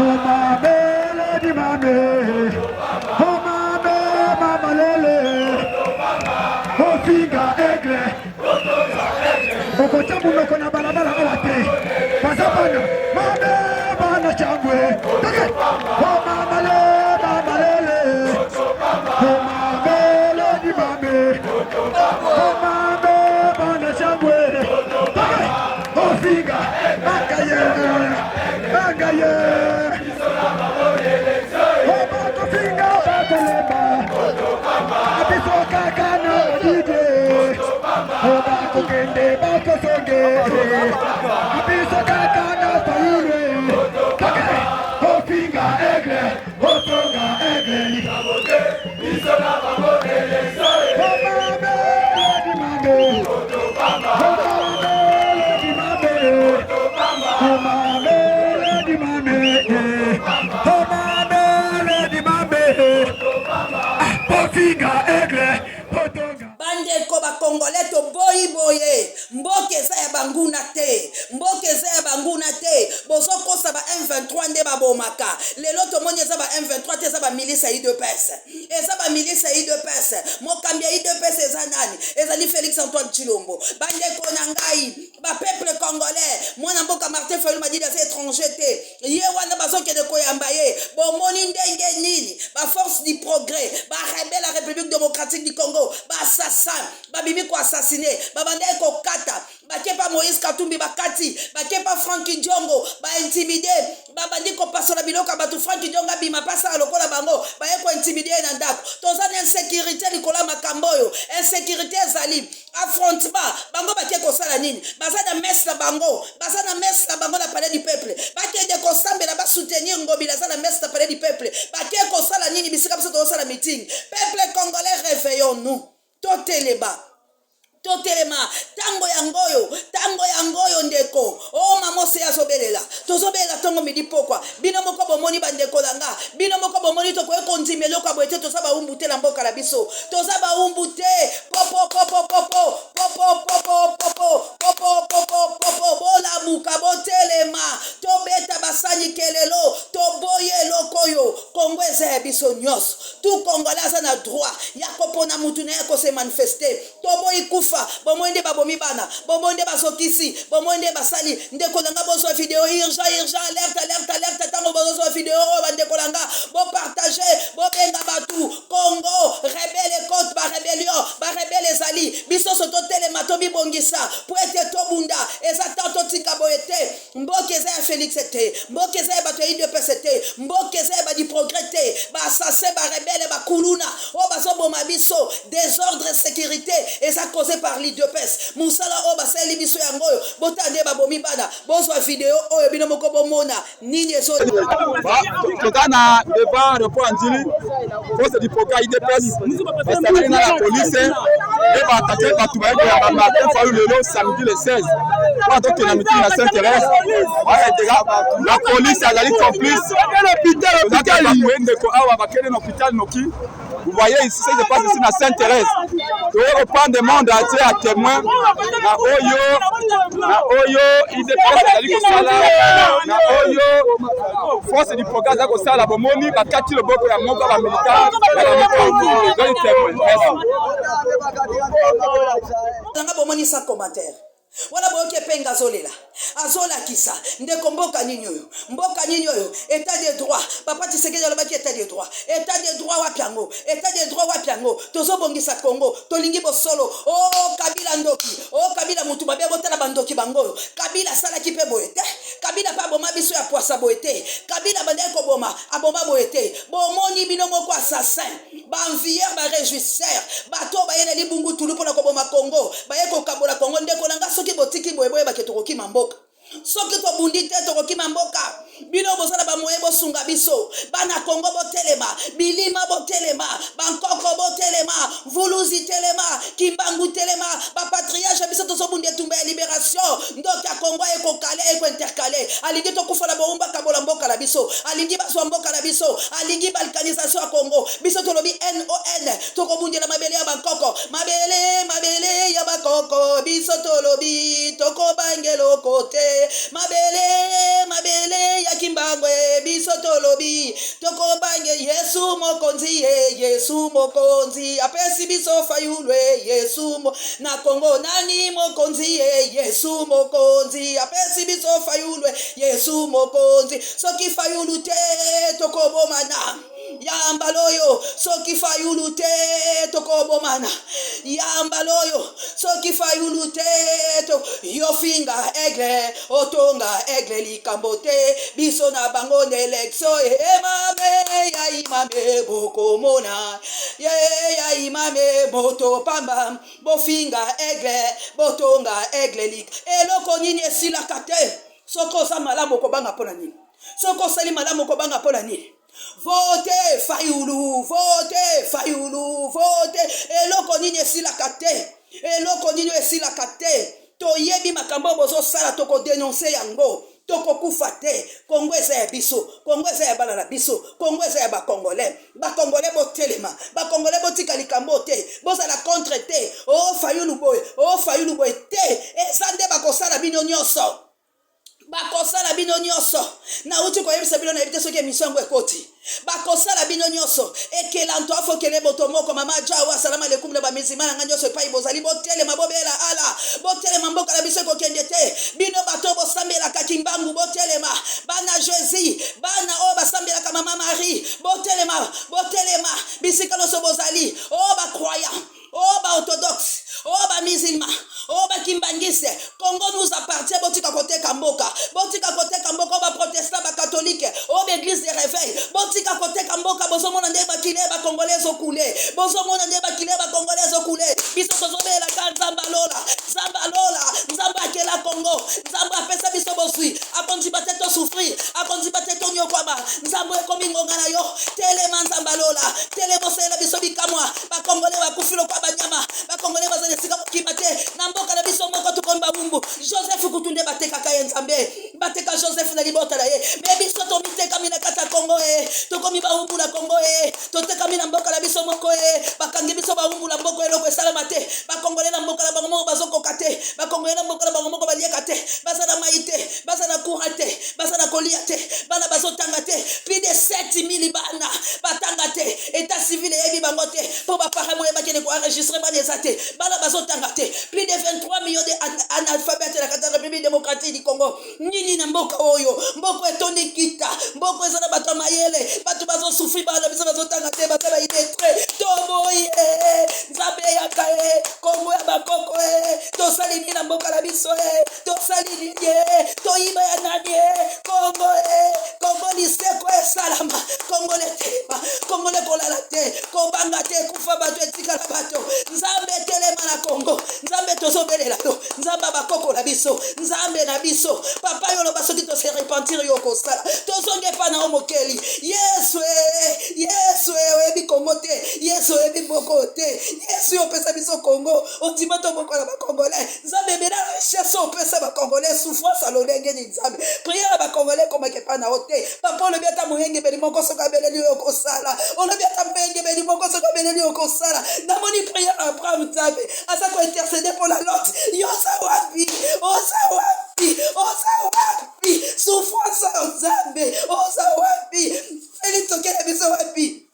Omabele di mame, omabe mamalele, ofinga aigle, okotya monoko na balabala awa te, baza bana mabe bana cangwe, toke omamale mamalele, omabele di mame, omabe bana cangwe, toke ofinga akaye angaye obakofinga bakolemba biso kaka na badide obakokende bakosonge biso kaka na fayulu toke ofinga aigle otonga aigle biso na bango Bandeko ba congolais toboyi boye mboka eza ya banguna te mboka eza ya banguna te bozokosa ba M23 nde babomaka lelo tomoni eza ba M23 te eza ba milice ya udps Eza ba milice ya udps. Mokambi ya udps eza nani? Ezali Felix Antoine Tshilombo. Bandeko na ngai, ba peuple congolais, mwana mboka Martin Fayulu Madidi aza etranger te. Ye wana bazokende koyamba ye. Bomoni ndenge nini ba force du progrès, ba rebelles ya Republique democratique du Congo, ba assassins, babimi ko assassiner, babandaki kokata Bake pa Moïse Katumbi bakati, bake pa Franck Diongo ba intimide, babandi kopasola biloko ya bato. Franck Diongo abima pe asala lokola bango, baye ko intimide ye na ndako. Toza na insecurite likolo ya makambo oyo, insecurite ezali affrontement. Bango bake kosala nini? Baza na messe na bango, baza na messe na bango na palais du peuple, bakende kosambela ba soutenir Ngobila aza na messe na palais du peuple. Bake kosala nini bisika biso tozosala meeting? Peuple congolais reveillons-nous, toteleba. Totelema, tango yango oyo, tango yango oyo ndeko. Oh mama Oseya azobelela, tozobelela tongo midi pokwa. Bino moko bomoni ba ndeko na nga, bino moko bomoni tokoki kondima eloko ya boye te. Toza bawumbu te na mboka na biso, toza bawumbu te. Popo popo popo popo popo popo popo popo popo, bolamuka, botelema, tobeta basani kelelo, toboyi eloko oyo. Congo eza ya biso nionso. Tout congolais aza na droit ya kopona mutu naye ko se manifester. Toboyi kufa, bomoni nde babomi bana, bomoni nde bazokisi, bomoni nde basali. Ndeko na nga bozwa video urgent urgent alerte alerte alerte tango bozozwa video oyo ba ndeko na nga bo partager, bobenga batu. Congo rebelle cote ba rebellion, ba rebelle ezali. Biso nionso totelema tomibongisa po ete tobunda. Eza temps totika boye te. Mboka eza ya Felix te, mboka eza ya bato ya udps te, mboka eza ya ba du progrès te, ba assassins, ba rebelles, ba kuluna oyo bazo boma biso, desordre securite eza cause par l'udps. Musala oyo basaleli biso yango oyo, botala nde babomi bana, bozwa video oyo bino moko bomona nini ezo Toza na devant aéroport ya Ndjili, force du progrès udps basangani na la police nde baatake bato baye koyamba Martin Fayulu lelo samedi le 16 mpo atokende na meeting na Saint Therèse. La police azali complice. Hôpital ndeko awa bakende na hôpital noki. Vous voyez ici ce qui se passe ici na Sainte Thérèse. Toye koprendre monde entier à témoin na oyo na oyo UDPS azali kosala na oyo force du progrès aza kosala bomoni bakati loboko ya moko ya bamilitaire ya témoin. Merci. Nanga bomoni sans commentaire. Wana boyoki Epenge azolela, azolakisa ndeko mboka nini oyo, mboka nini oyo, etat de droit. Papa Tshisekedi alobaki etat de droit, etat de droit wapi yango, etat de droit wapi yango? Tozobongisa Congo, tolingi bosolo. Oh Kabila ndoki, oh Kabila mutu mabe, botala bandoki bango oyo. Kabila asalaki pe boye te, Kabila pe aboma biso ya pwasa boye te, Kabila abandaki koboma, aboma boye te. Bomoni bino moko assassin. Ba envieurs, ba rejouisseurs, bato oyo baye na libungutulu mpo na koboma Congo, baye kokabola Congo. Ndeko na nga, soki botiki boye, boyeba ke tokokima mboka. Soki tobundi te, tokokima mboka. Bino boza na ba moyens, bosunga biso. Bana Congo botelema, bilima botelema, bankoko botelema, mvuluzi telema, kimbangu telema, ba patriarches biso tozobunda etumba ya liberation. Ndoki ya Congo aye kokale, aye ko intercaler. Alingi tokufa na bowumbu, akabola mboka na biso. Alingi bazwa mboka na biso. Alingi balkanisation ya Congo. Biso tolobi NON, tokobundela mabele ya bankoko. Mabele, mabele ya bakoko, biso tolobi tokobanga eloko te. Mabele, mabele ya Kimbangu, biso. Yesu mokonzi ye Yesu mokonzi apesi biso Fayulu e Yesu mo, na Kongo nani mokonzi ye Yesu mokonzi apesi biso Fayulu e Yesu mokonzi soki Fayulu te tokobomana ya mbala oyo soki Fayulu te tokobomana ya mbala oyo soki Fayulu te to yo finga aigle otonga aigle likambo te biso na bango na elektio emame ya imame bokomona ye ya imame moto pamba bofinga aigle botonga aigle lik eloko nini esilaka te soki oza malamu okobanga mpo na nini soki osali malamu okobanga mpo na nini vote fayulu vote fayulu vote eloko nini esilaka te eloko nini esilaka te toyebi makambo oyo bozosala tokodenonse yango tokokufa te kongo eza ya biso kongo eza ya bana na biso kongo eza ya bakongolais bakongolais botelema bakongolais botika likambo te bozala contre te o oh, fayulu boye o oh, fayulu boye te eza nde bakosala bino nyonso bakosala bino nyonso nauti koyebisa bino nayebi te soki emission yango ekoti bakosala bino nyonso ekelanto afokele moto moko mama jawa salama alekumu na bamizima na ngai nyonso epai bozali botelema bobela ala botelema mboka na biso ekokende te bino bato bosambelaka kimbangu botelema bana jésus bana oyo basambelaka mama marie botelema botelema bisika nyonso bozali oyo oh, bacroyant oh ba orthodoxe oh ba musulman oh ba kimbangiste congo nous appartient botika koteka mboka botika koteka mboka oh ba protestant ba catholique oh ba église de réveil botika koteka mboka bozomona nde bakile ba congolais ezokule bozomona nde bakile ba congolais ezokule biso tozobelaka nzambe alola nzambe alola nzambe akela congo nzambe apesa biso bozwi akondima te tosouffrir akondima te tonyokwama nzambe ekomi ngonga na yo telema nzambe alola telema osalela biso bikamwa bakongole bakufi lokola banyama bakongole baza na esika kokima te na mboka na biso moko tokomi bawumbu joseph kutu nde batekaka ye nzambe bateka joseph na libota na ye me biso tomitekami na kati ya kongo e tokomi bawumbu na kongo e totekami na mboka na biso moko e bakangi biso bawumbu na mboka eloko esalama te bakongole na mboka na bango moko bazokoka te bakongole na mboka na bango moko baliaka te baza na mai te baza na courant te baza na kolia te bana bazotanga te plus de 7000 bana batanga te etat civil eyebi bango te mpo baparent moye bakende koenregistre bana eza te bana bazotanga te plus de 23 millions de analphabète na kati ya république démocratique du congo nini na mboka oyo mboka etondi kita mboka eza na bato ya mayele bato bazosufri bana biso bazotanga te baza bailetre toboye nzambe eyaka ye kongo ya bakoko e tosali nini na mboka na biso e tosali nini e toyiba ya nani e kongo e kongo liseko esalama kongo letelema kongo lekolala te kobanga te ekufa bato etikala bato nzambe etelema na kongo nzambe tozobelela yo nzambe abakoko na biso nzambe na biso papa yo oloba soki tose repentir yo okosala tozongi epa na yo mokeli yesu e yesu e oyebi kongo te yesu oyebi moko te yesu yo opesa biso kongo ondima tobokola bakongolais nzambe ebela richesse opesa bacongolais souffrance ya lolenge nini nzambe priere ya bacongolais ekomaka epai na yo te papa olobi ata moyengebeli moko soki abeleli oyo okosala olobi ata moyengebeli moko soki abeleli oyo okosala namoni priere ya abraham nzambe aza kointercede mpo na lot yo oza wapi oza wapi oza wapi souffrance oyo nzambe oza wapi felix okela biso wapi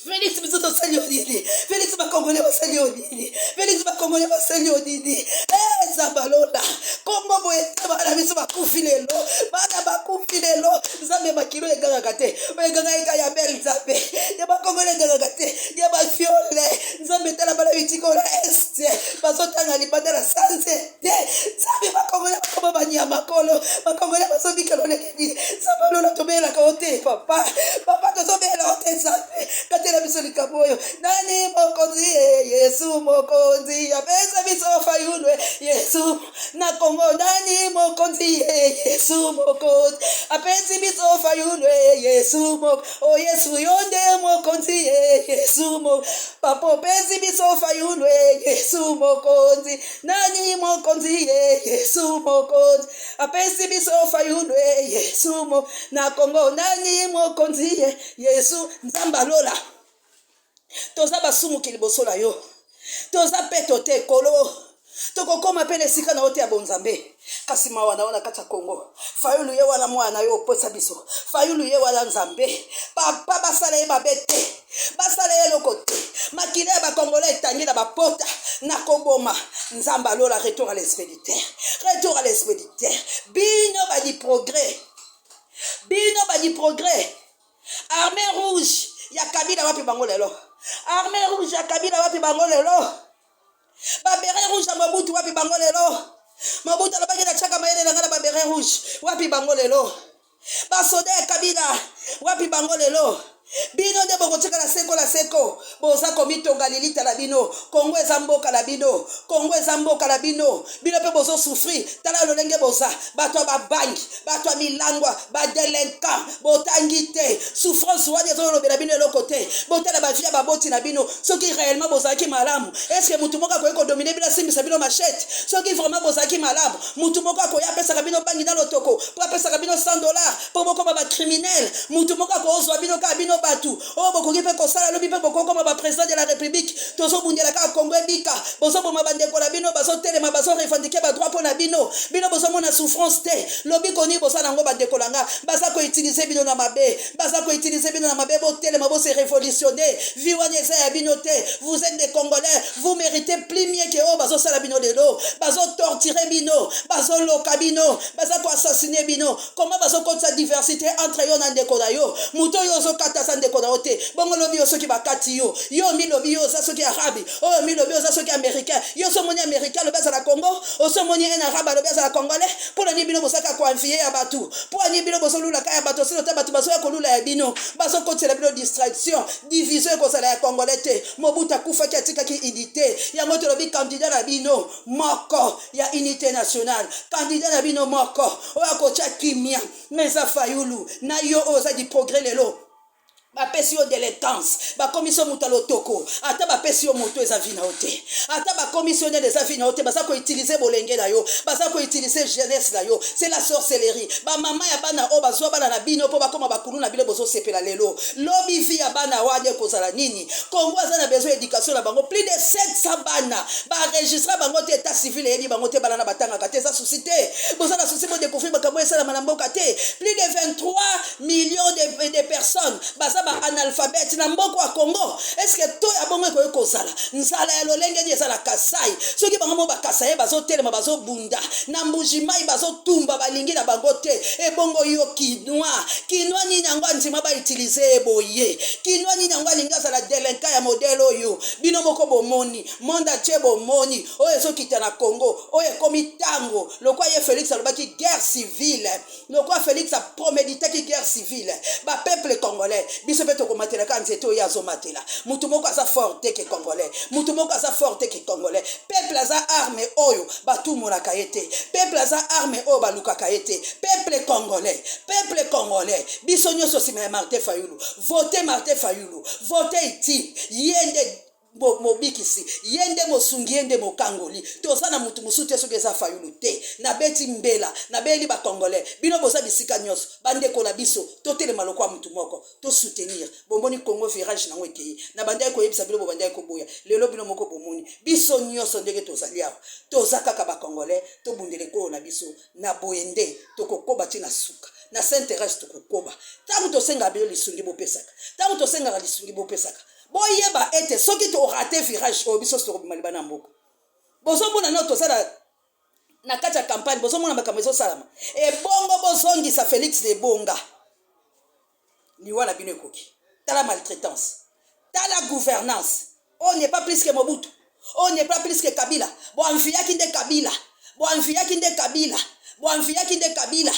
Felix biso tosali yo nini? Felix bakongole basali yo nini? Felix bakongole basali yo nini? Eh Nzambe alola. Kongo boye te bana biso bakufi lelo. Bana bakufi lelo. Nzambe makilo egangaka te. Oyo egangaka eka ya bel Nzambe. Ya bakongole egangaka te. Ya bafiole. Nzambe tala bana bitikola est. Bazotanga libanda na sanze te. Nzambe bakongole bakoma banyama kolo. Bakongole bazobika lolenge nini? Nzambe alola tobelaka yo te papa. Papa tozobela yo te Nzambe. Katela biso likambo oyo. Nani mokonzi ye Yesu mokonzi apesa biso fayulu Yesu na Kongo nani mokonzi ye Yesu mokonzi apesi biso fayulu Yesu mok o oh, Yesu yo nde mokonzi ye Yesu mo papa opesi biso fayulu Yesu mokonzi nani mokonzi ye Yesu mokonzi apesi biso fayulu Yesu mo na Kongo nani mokonzi ye Yesu Nzambe alola toza basumuki liboso na yo toza peto te kolo tokokoma mpe na esika na yo te ya bonzambe. Kasi mawa na yo na kati ya Congo. Fayulu ye wana mwana na yo opesa biso. Fayulu ye wana Nzambe. Papa basala ye mabe te. Basala ye eloko te. Makila ya ba Congolais etangi na bapota na koboma. Nzambe alola retour à l'expéditeur. Retour à l'expéditeur. Bino ba du progrès. Bino ba du progrès. Armée rouge ya Kabila wapi bango lelo? Armée rouge ya Kabila wapi bango lelo? Ba beret rouge ya Mobutu wapi bango lelo? Mobutu alobaki na tiaka mayele na nga na ba beret rouge wapi bango lelo? Ba soda ya Kabila wapi bango lelo? Bino nde bokotikala seko na seko boza komitonga lilita na bino. Kongo eza mboka na bino, Kongo eza mboka na bino. Bino mpe bozo souffrir, tala lolenge boza bato ya babangi, bato ya milangwa, ba delinquant, botangi te. Souffrance wana ezolobela bino eloko te. Botala ba vie ya baboti na bino, soki réellement bozalaki malamu, est-ce que mutu moko akoki kodomine bino asimbisa bino machette? Soki vraiment bozalaki malamu, mutu moko akoya apesaka bino bangi na lotoko mpo apesaka bino 100 dollars mpo bokoma ba criminel? Mutu moko akozwa bino kaka bino batu oyo bokoki mpe kosala lobi mpe bokokoma ba président de la République. Tozobundela kaka Kongo ebika. Bozoboma bandeko na bino, bazotelema, bazorevendiquer ba droit mpo na bino. Bino bozomona souffrance te. Lobiko nini boza nango? Bandeko na nga, baza koutiliser bino na mabe, baza koutiliser bino na mabe. Botelema, bose révolutionner. Vie wana eza ya bino te. Vous êtes des Congolais, vous méritez plus mieux que oyo bazosala bino lelo. Bazotorturer bino, bazoloka bino, baza koassassiner bino. Koma bazokotisa diversité entre yo na ndeko na yo. Moto oyo ozokata aza ndeko na yo te. Bongo lobi yo soki bakati yo, yo milobi yo oza soki arabe, oyo milobi oza soki américain. Yo so omoni américain alobi azala Congo, oso omoni un arabe alobi azala congolais? Mpo na nini bino bozalaka koenvier ya bato? Mpo na nini bino bozolulaka ya bato? Sino te bato bazoya kolula ya bino, bazokotisela bino distraction, division. Ekozala ya congolais te. Mobutu akufaki, atikaki unité. Yango tolobi candidat na bino moko ya unité nationale, candidat na bino moko oyo akotya kimia nga eza Fayulu. Na yo oyo oza du progrès lelo, bapesi yo délinquance, bakomisi yo moto ya lotoko. Ata bapesi yo moto, eza vie na yo te. Ata bakomisi yo nene, eza vie na yo te. Baza koutiliser bolenge na yo, baza koutiliser jeunesse na yo. C'est la sorcellerie. Bamama ya bana oyo bazwa bana na bino mpo bakóma bakulu na bino, bozosepela lelo. Lobi vie ya bana wana ekozala nini? Kongo aza na besoin éducation na bango. Plus de 700 bana baenregistrer bango te, état civil eyebi bango te. Bana na batangaka te, eza souci te. Boza na souci bodécouvrir makambo esalama na mboka te. Plus de 23 millions de personnes baza baanalphabète na mboka ya Congo. Est-ce to ya bongo ekoki kozala? Nzala ya lolenge nini eza na Kasai? Soki bango mo Bakasaye bazotelema, bazobunda na Mbujimai, bazotumba, balingi na bango te. Ebongo yo Kinois, Kinois nini yango andima bautiliser ye boye? Kinois nini yango alingi azala délinquant ya modèle oyo? Bino moko bomoni, monde entier bomoni oyo ezokita na Congo. Oyo ekomi ntango lokwa ye Félix alobaki guerre civile, lokwa Félix aproméditaki guerre civile. Bapeuple congolais, biso mpe tokomatelaka nzete oyo azomatela. Mutu moko aza fort te ke congolais, mutu moko aza fort te ke congolais. Peuple aza arme oyo batumonaka ye te, peuple aza arme oyo balukaka ye te. Peuple congolais, peuple congolais, biso nyonso nsima ya Martin Fayulu. Vote Martin Fayulu, vote utile. Ye nde mobikisi, ye nde mosungi, ye nde mokangoli. Toza na mutu mosusu te soki eza Fayulu te. Nabeti mbela, nabeyeli bacongolais, bino boza bisika nyonso, bandeko na biso, totelema lokwa mutu moko, tosoutenir. Bomoni Congo, virage nango ekei. Na bandaki koyebisa bino, bobandaki koboya. Lelo bino moko bomoni. Biso nyonso ndenge tozali awa, toza kaka bacongolais. Tobundela ekolo na biso. Na boye nde tokokoba ntina suka na Sainte Thérèse. Tokokoba. Ntango tosengaka bino lisungi, bopesaka. Ntango tosengaka lisungi, bopesaka. Boyeba ete soki torater virage oyo, biso tokobima libanda ya mboka. Bozomona nano toza na kati ya campagne, bozomona makambo ezosalama. Ebongo bozongisa Félix na ebonga, liwa na bino ekoki. Tala maltraitance, tala gouvernance. Oyo n'est pas plus que Mobutu, oyo n'est pas plus que Kabila. Boenviaki nde Kabila, boenviaki nde Kabila, boenviaki nde Kabila.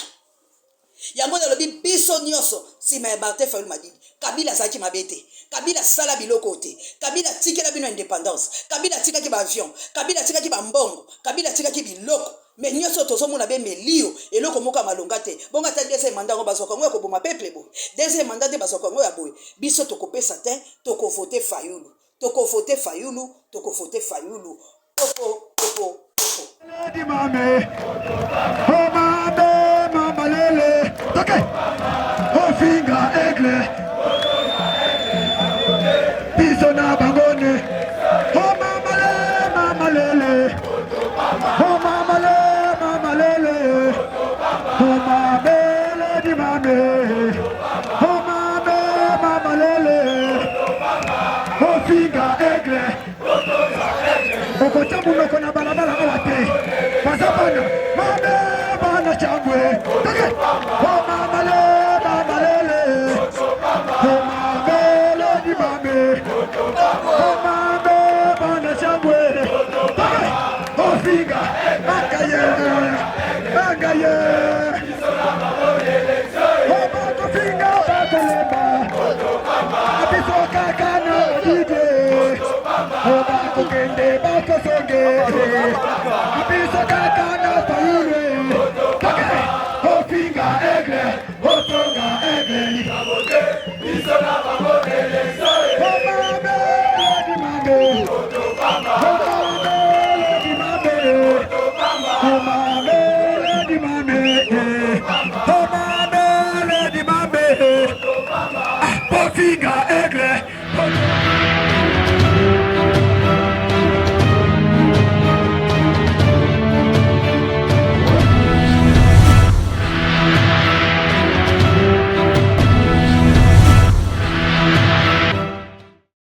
Yango nalobi biso nyonso nsima ya Martin Fayulu Madidi. Kabila azalaki mabe te. Kabila asala biloko te. Kabila atikela bino indépendance. Kabila atikaki baavion, Kabila atikaki bambongo, Kabila atikaki biloko. Mais nyonso tozomona bemelio, eloko moko ya malonga te. Bongo ata deuxième mandat yango bazwaka yango ya koboma peuple boye? Deuxième mandat nde bazwaka yango ya boye? Biso tokopesa te. Tokovote Fayulu, tokovote Fayulu, tokovote Fayulu. Popo popo popo. Lady mame, oh mame, mama lele, toke, oh finga aigle, biso na bangone, oh mama le, mama lele, oh mama le, mama lele. Omabele di mame, omame mama lele, ofinga aigle, okotya monoko na balabala awa te, baza bana mame bana chambwe.